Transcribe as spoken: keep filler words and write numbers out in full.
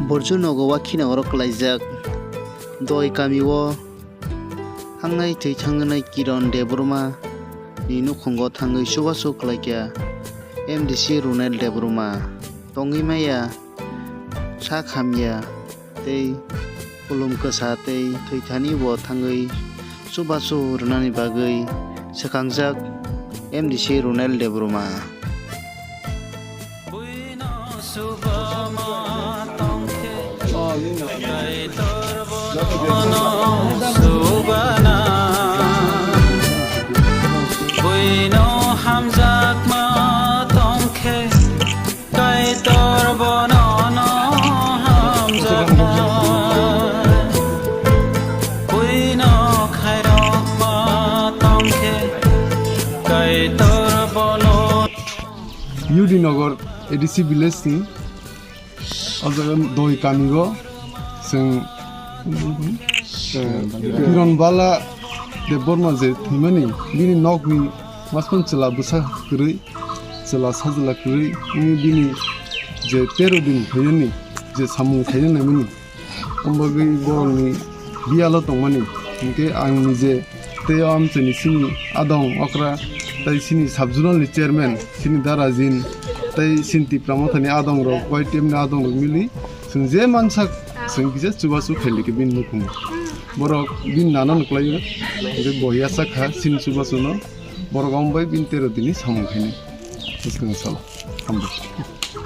Borju nogo wakhina oro kwlaijak. Doi kami o hangnai thwi thangnai Kiron Debbarma ni nukhungo thangwi chubachu kwlaikha M D C Ronel Debbarma. Tongwi maya sak hamya tei kulum kwsa tei thwithani bo thangwi chubachu rwnani bagwi swkangjak M D C Ronel Debbarma. Buino hamjakma tongkhe, Kaitor bono no hamjakma. Buino khairokma tongkhe, Kaitor bono. U D Nagar A D C village ni o jaga Doi kami o chwng, eh, Kiron Bala Debbarma je thwimani, bini nokni maskon chwla bwsa kwrwi, chwla sajla kwrwi, wngwi bini je tero din khaiyani je samung khaina naimani, omo bagwi borokni biyalo tongmani. Hinkhe ang nije tei o amchaini chini adong okra tei chini sub-zonal ni chairman chini Darajin tei chini Tipra Mothani adong rok, Y T F ni adong rok mili chwng je mansak chwng kisa chubachu khailike bini nukhungo. Borok bini nana nuklaio, hinkhe bo yachak kha chini chubachuno, borok omo bai bini tero dini samung khainai. Bwskang salo. Hambai.